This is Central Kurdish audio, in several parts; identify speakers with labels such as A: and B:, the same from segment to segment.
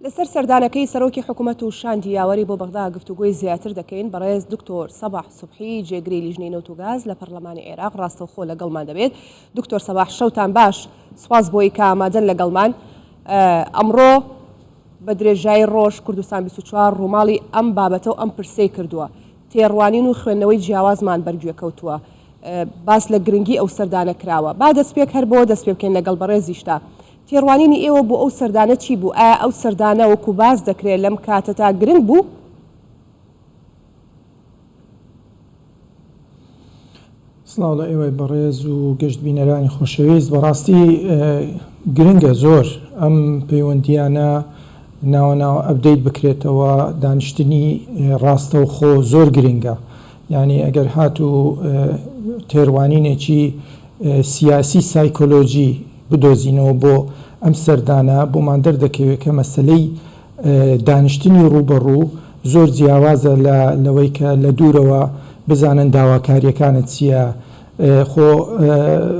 A: لەسەر سەردانەکەی سەرۆکی حکومەت و شاندی یاوەری بۆ بەغدا گفتوگۆی زیاتر دەکەین، بەڕێز دکتۆر سەباح سوبحی جێگری لیژنەی نەوت و گاز لە پەرلەمانی عێراق ڕاستەوخۆ لەگەڵمان دەبێت. دکتۆر سەباح شەوتان باش، سوپاس بۆی کە ئامادەن لەگەڵمان. ئەمڕۆ بە درێژایی ڕۆژ کوردستان 24 ڕووماڵی ئەم بابەتە و ئەم پرسەی کردووە. تێڕوانین و خوێندنەوەی جیاوازمان بەرگوێ کەوتووە. باس لە گرنگی ئەو سەردانە کراوە. با دەستپێک هەر بۆ دەست پێ بکەین لەگەڵ بەڕێزیشتا. تێڕوانینی ئێوە بۆ ئەو سەردانە چی بوو؟ ئایا ئەو سەردانە وەکو باس دەکرێت لەم کاتەدا گرنگ بوو؟
B: سڵاو لە ئێوەی بەڕێز و گشت بینەرانی خۆشەویست. بەڕاستی گرنگە زۆر ئەم پەیوەندییانە ناوە ناوە update بکرێتەوە، دانیشتنی ڕاستەوخۆ زۆر گرنگە. یانی ئەگەر هاتوو تێڕوانینێکی سیاسی سایکۆلۆژی بدۆزینەوە بۆ ئەم سەردانە بۆمان دەردەکەوێت کە مەسەلەی دانیشتنی ڕووبەڕوو زۆر جیاوازە لە لەوەی کە لە دوورەوە بزانن داواکارییەکانت چییە خۆ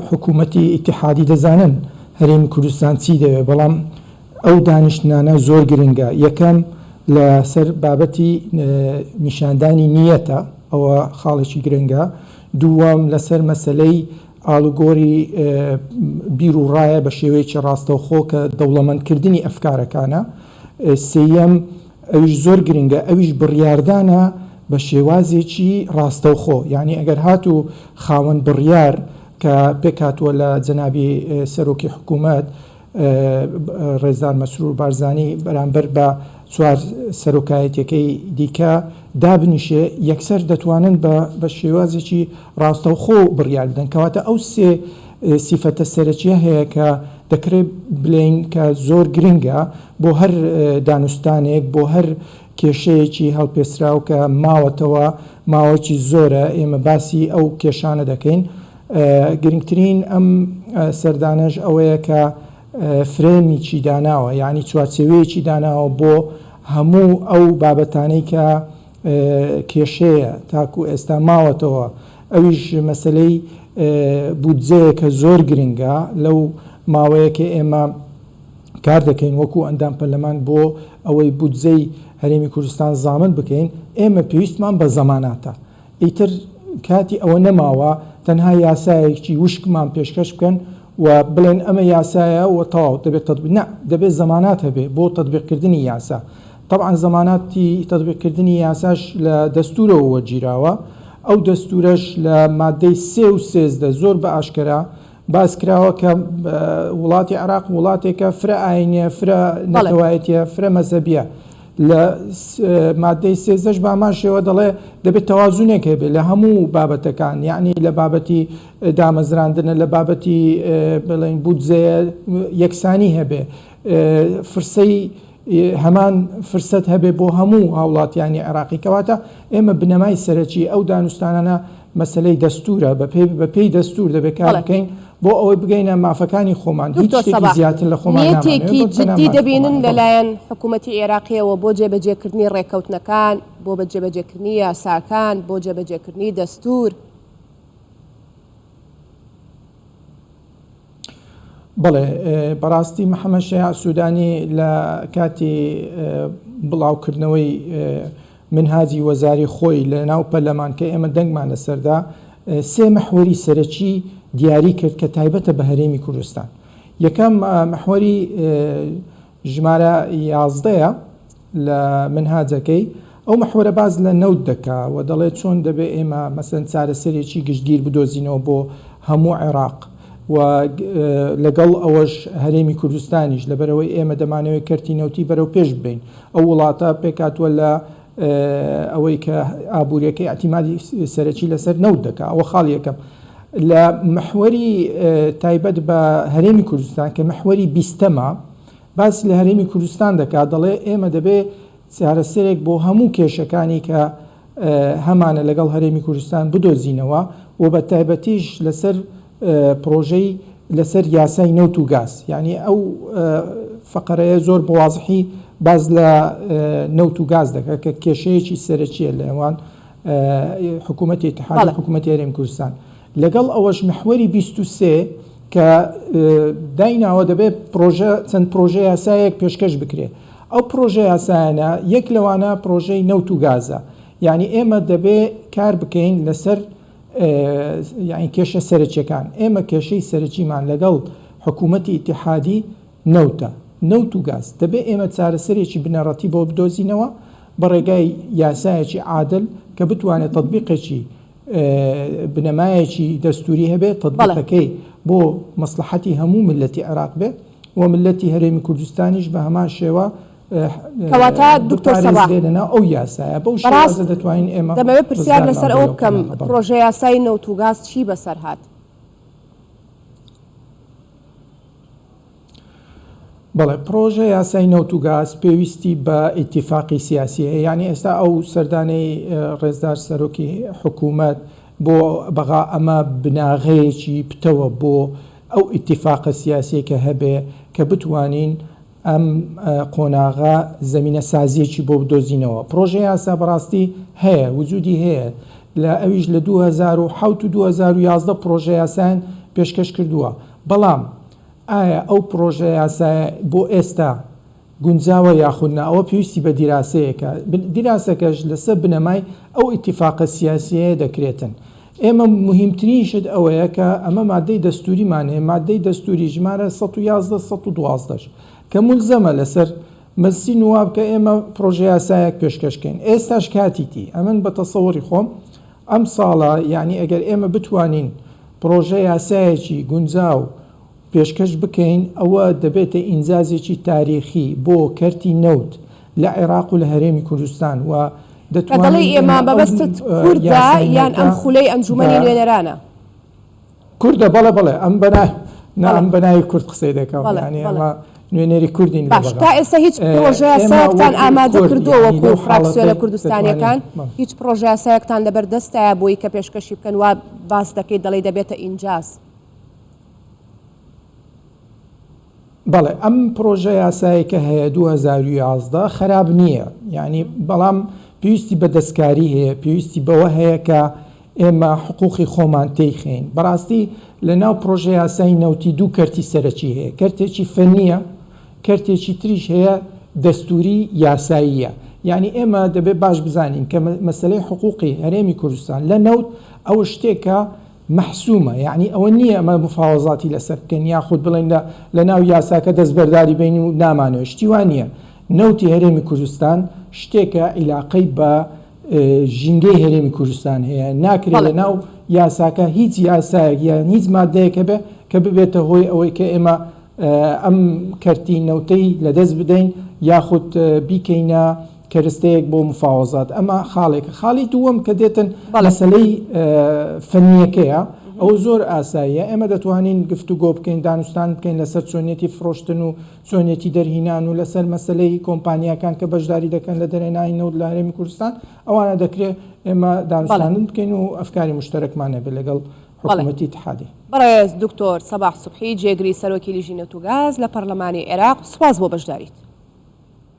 B: حکوومەتی ئیتیحادی دەزانن هەرێمی کوردستان چی دەوێت بەڵام ئەو دانیشتنانە زۆر گرنگە یەکەم لە سەر بابەتی نیشاندانی نیەتە ئەوە خاڵێکی گرنگە دووەم لەسەر مەسەلەی ئاڵوگۆری بیر و ڕایە بە شێوەیەکی ڕاستەوخۆ کە دەوڵەمەندکردنی ئەفکارەکانە. سێیەم، ئەویش زۆر گرنگە، ئەویش بڕیاردانە بە شێوازێکی ڕاستەوخۆ، یانی ئەگەر هاتوو خاوەن بڕیار کە پێکهاتووە لە جەنابی سەرۆکی حکوومەت، ڕێزدار مەسرور بارزانی بەرامبەر بە چوار سەرۆکایەتیەکەی دیکە دابنیشێ یەکسەر دەتوانن بە بە شێوازێکی ڕاستەوخۆ بڕیار بدەن کەواتە ئەو سێ سیفەتە سەرەکیە هەیە کە دەکرێت بلێین کە زۆر گرنگە بۆ هەر دانوستانێک بۆ هەر کێشەیەکی هەڵپێسراو کە ماوەتەوە ماوەیەکی زۆرە ئێمە باسی ئەو کێشانە دەکەین گرنگترین ئەم سەردانەش ئەوەیە کە فرێمیکی داناوە یانی چوارچێوەیەکی داناوە بۆ هەموو ئەو بابەتانەی کە کێشەیە تاکو ئێستا ماوەتەوە ئەویش مەسەلەی بودجەیە کە زۆر گرنگە لەو ماوەیە کە ئێمە کار دەکەین وەکو ئەندام پەرلەمان بۆ ئەوەی بودجەی هەرێمی کوردستان زامن بکەین ئێمە پێویستمان بە زەماناتە ئیتر کاتی ئەوە نەماوە تەنها یاسایەکی وشکمان پێشکەش بکەن و بڵێن ئەمە یاسایە و تەواو دەبێت تەتبیق، نا دەبێت زەمانات هەبێ بۆ تەتبیقکردنی یاسا. تەبعەن زەماناتی تەتبیقکردنی یاساش لە دەستوورەوە وەرگیراوە، ئەو دەستوورەش لە ماددەی سێ و 13 زۆر بە ئاشکەرا باس کراوە کە وڵاتی عێراق وڵاتێکە فرە ئاینیە، فرە نەتەوایەتیە، فرە مەزهەبیە. لە مادەی سێزدەش بە هەمان شێوە دەڵێ دەبێت تەوازونێک هەبێت لە هەموو بابەتەکان یعنی لە بابەتی دامەزراندنە لە بابەتی بڵێن بودجەیە یەکسانی هەبێ فرسەی هەمان فرسەت هەبێ بۆ هەموو هاوڵاتیانی عێراقی کەواتە ئێمە بنەمای سەرەکی ئەو دانوستانانە مەسەلەی دەستورە بە پێی دەستور دەبێت کار بکەین بۆ ئەوەی بگەینە مافەکانی خۆمان هیچ
A: دکتۆر
B: شتێکی
A: سەباح،
B: زیاتر لە خۆمان نامانەوێت
A: نیەتێکی
B: بەڵکە
A: جدی
B: مافی
A: دەبینن
B: خۆمانە بەڵێ.
A: لەلایەن حکوومەتی عێراقییەوە بۆ جێبەجێکردنی ڕێککەوتنەکان، بۆ بە جێبەجێکردنی یاساکان، بۆ جێبەجێکردنی دەستوور؟
B: بەڵێ، بەڕاستی محەمەد شەیاع سوودانی لە کاتی بڵاوکردنەوەی منهاجی وەزاری خۆی لە ناو پەرلەمان کە ئێمە دەنگمان لەسەر دا، سێ محوەری سەرەکی دیاری کرد کە تایبەتە بە هەرێمی کوردستان. یەکەم محوەری ژمارە یازدەیە لە منهاجەکەی، ئەو محوەرە باس لە نەوت دەکا و دەڵێ چۆن دەبێ ئێمە مەسەلەن چارەسەرێکی گشتگیر بدۆزینەوە بۆ هەموو عێراق و لەگەڵ ئەوەش هەرێمی کوردستانیش، لەبەرئەوەی ئێمە دەمانەوێت کەرتی نەوتی بەرەو پێش ببەین. ئەو وڵاتە پێکهاتووە لە ئەوەی کە ئابووریەکەی ئیعتیمادی سەرەکی لەسەر نەوت دەکا، ئەوە خاڵی یەکەم. لە محوەری تایبەت بە هەرێمی کوردستان کە محوەری بیستەمە، باس لە هەرێمی کوردستان دەکا، دەڵێ ئێمە دەبێ چارەسەرێک بۆ هەموو کێشەکانی کە هەمانە لەگەڵ هەرێمی کوردستان بدۆزینەوە و بە تایبەتیش لەسەر پڕۆژەی لەسەر یاسای نەوت و گاز یانی ئەو فەقەرەیە زۆر بە وازحی باس لە نەوت و گاز دەکات کە کێشەیەکی سەرەکیە لە نێوان حکوومەتی ئیتحاد و حکوومەتی هەرێم کوردستان لەگەڵ ئەوەش محوەری 23 کە دایناوە دەبێت پرۆژە چەند پرۆژە یاسایەک پێشکەش بکرێت. ئەو پرۆژە یاسایانە یەک لەوانە پرۆژەی نەوت و گازە یانی ئێمە دەبێ کار بکەین لەسەر یانی کێشە سەرەکیەکان ئێمە کێشەی سەرەکیمان لەگەڵ حکوومەتی ئیتیحادی نەوتە نەوت و گاز دەبێ ئێمە چارەسەرێکی بنەڕەتی بۆ بدۆزینەوە بە ڕێگای یاسایەکی عادل کە بتوانێت تەتبیقێکی بنەمایەکی دەستوری هەبێ تەتبیقەکەی بۆ مەسڵەحەتی هەموو میللەتی عێراق بێ و میللەتی هەرێمی کوردستانیش بە هەمان شێوە
A: کەواتە دکتۆر سەباح
B: بپارێزرێ لەناو ئەو یاسایە بەو
A: بەڕاست
B: شێوازە دەتوانین ئێمە
A: دەمەوێت پرسیار
B: ڕزگارمان
A: لەسەر
B: بێ
A: ئەوە
B: لەو
A: بکەم
B: قۆناغە. بەڵێ.
A: پڕۆژە یاسای نەوت و گاز چی بەسەر هات؟
B: بەڵێ پڕۆژە یاسای نەوت و گاز پێویستی بە ئیتیفاقی سیاسی هەیە یانی ئێستا ئەو سەردانەی ڕێزدار سەرۆکی حکوومەت بۆ بەغا ئەمە بناغەیەکی پتەوە بۆ ئەو ئیتیفاقە سیاسیە کە هەبێ کە بتوانین ئەم قۆناغە زەمینە سازیەکی بۆ بدۆزینەوە پڕۆژە یاسا بەڕاستی هەیە وجودی هەیە لە ئەویش لە 2007 و 2011 پڕۆژە یاسایان پێشکەش کردووە بەڵام ئایا ئەو پڕۆژە یاسایە بۆ ئێستا گونجاوە یاخود نا ئەوە پێویستی بە دیراسەیەکە، دیراسەکەش لەسەر بنەمای ئەو ئیتیفاقە سیاسیەیە دەکرێتن. ئێمە موهیمترین شت ئەوەیە کە ئەمە مادەی دەستوریمان هەیە، مادەی دەستوری ژمارە 111، 112 کە مولزەمە لەسەر مەجلسی نواب کە ئێمە پڕۆژە یاسایەک پێشکەش کەین. ئێستاش کاتیتی. ئەمن بە تەسەوری خۆم ئەم ساڵە یانی ئەگەر ئێمە بتوانین پڕۆژە یاسایەکی گونجاو پێشکەش بکەین ئەوە دەبێتە ئینجازێکی تاریخی بۆ کەرتی نەوت لە عێراق و لە هەرێمی کوردستان و
A: کە دەڵێی
B: دەتوانین
A: ئێمە
B: ئێمە ئەو
A: مەبەستت کوردە
B: یاسای
A: یان ئەم
B: نەوتە
A: خولەی
B: بە
A: ئەنجومەنی نوێنەرانە؟
B: کوردە بەڵێ بەڵێ ئەم بەنا نا
A: بەڵێ
B: ئەم بەناوی کورد قسەی دەکەم
A: بەڵێ
B: یانی
A: بەڵێ
B: ئەمە نوێنەری کوردین لە
A: باش
B: بەغا
A: تا ئێستا هیچ پڕۆژە
B: ئێمە
A: یاسایەکتان
B: وەکو
A: ئامادە
B: کورد
A: کردووە
B: یانی
A: وەکو
B: لەو
A: فراکسیۆنە
B: حاڵەتەی دەتوانین
A: کوردستانیەکان
B: بەڵێ.
A: هیچ پڕۆژە یاسایەکتان لەبەر دەستایە بۆی کە پێشکەشی بکەن وا باس دەکەیت دەڵێی دەبێتە ئینجاز؟
B: بەڵێ ئەم پڕۆژە یاسایەی کە هەیە 2011 خەراپ نییە یانی بەڵام پێویستی بە دەستکاری هەیە پێویستی بەوە هەیە کە ئێمە حقوقی خۆمان تێیخەین بەڕاستی لە ناو پڕۆژە یاسای نەوتی دوو کەرتی سەرەکی هەیە کەرتێکی فەنییە کەرتێکی تریش هەیە دەستوری یاساییە یانی ئێمە دەبێت باش بزانین کە مەسەلەی حقوقی هەرێمی کوردستان لە نەوت ئەوە شتێکە مەحسومە یەعنی ئەوە نییە ئەمە مفاوەزاتی لەسەر بکەین یاخود بڵێین لە لەناو یاساکە دەستبەرداری بین و نامانەوێت شتی وا نییە نەوتی هەرێمی کوردستان شتێکە عیلاقەی بە ژینگەی هەرێمی کوردستان هەیە ناکرێت
A: بەڵێ.
B: لەناو یاساکە هیچ یاسایەک یان هیچ مادەیەک هەبێ کە ببێتە هۆی ئەوەی کە ئێمە ئەم کەرتی نەوتەی لەدەست بدەین یاخود بیکەینە کەرستەیەک بۆ مفاوەزات ئەمە خاڵێکە خاڵی دووەم کە دێتن مەسەلەی فەنیەکەیە ئەوە زۆر ئاساییە ئێمە دەتوانین گفتوگۆ بکەین دانوستان بکەین لەسەر چۆنیەتی فرۆشتن و چۆنیەتی دەرهینان و لەسەر مەسەلەی کۆمپانیاکان کە بەشداری دەکەن لە دەرهێنانی نەوت لە هەرێمی کوردستان ئەوانە دەکرێت ئێمە دانوستاندن بکەین و ئەفکاری مشتەرەکمان هەبێت لەگەڵ حکوومەتی ئیتحادی.
A: بەڕێز دکتۆر سەباح سوبحی جێگری سەرۆکی لیژنەی نەوت و گاز لە پەرلەمانی عێراق سوپاس بۆ بەشداریت.